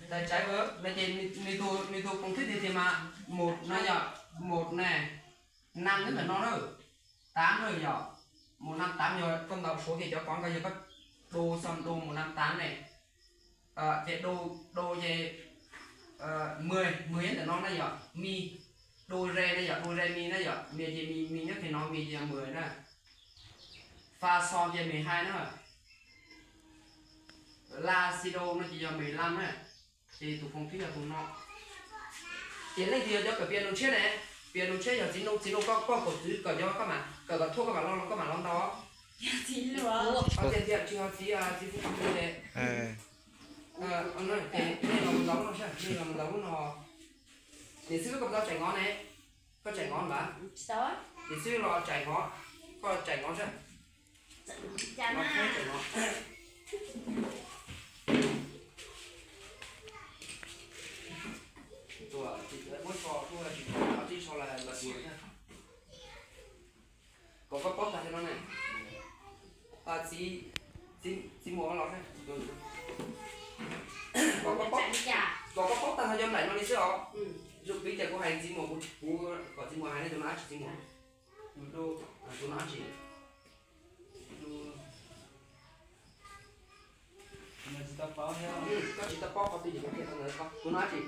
Tais tsaiv, no ces nws tus, nws tus công thức tiag tiag mas một no yog, một này, năm nyob ntawm no na, tám na yog, một năm tám yog koj ntaus số ces cov pov nkaus yog koj đô xong đô một năm tám ne, ces đô, đô ces mười, mười nyob ntawm no na yog, mi, đô re na yog, đô re mi na yog, mi ces mi, mi nyob qhov no, mi ces yog mười na, fa sol ces mười hai na, la si đô no ces yog mười lăm na. Ces tus công thức yog tus no. Ces leej twg yog cov kawm piano tshiab ne, piano tshiab yog txiv Nuj, txiv Nuj koj, koj kawm txwv kawm cov koj mam kawm kom thuaj koj mam lo, koj mam lo ntau. Tiag tiag tsis ho txiv, txiv Fub Fub li. Ces nej los mus ntaus lub no seb, nej los mus ntaus lub no. Niam xib hwb koj puas tau tsaim ngov ne? Koj tsaim ngov npab. Niam xib hwb los tsaim ngov, koj tsaim ngov seb. Muab so, tib so los mas tus, kom koj paub tag no ne. Txiv, txiv muam los, kom koj paub tag nrho cov nplaim no li xwb os. Zoo piv cas kuv hais txiv muam, kuv, kuv kom txiv muam hais nej tus no dab tsi txiv muam? Tus no dab tsi? Koj tsis tau paub qhov twg ces kuv qhia rau ntawd, tus no dab tsi?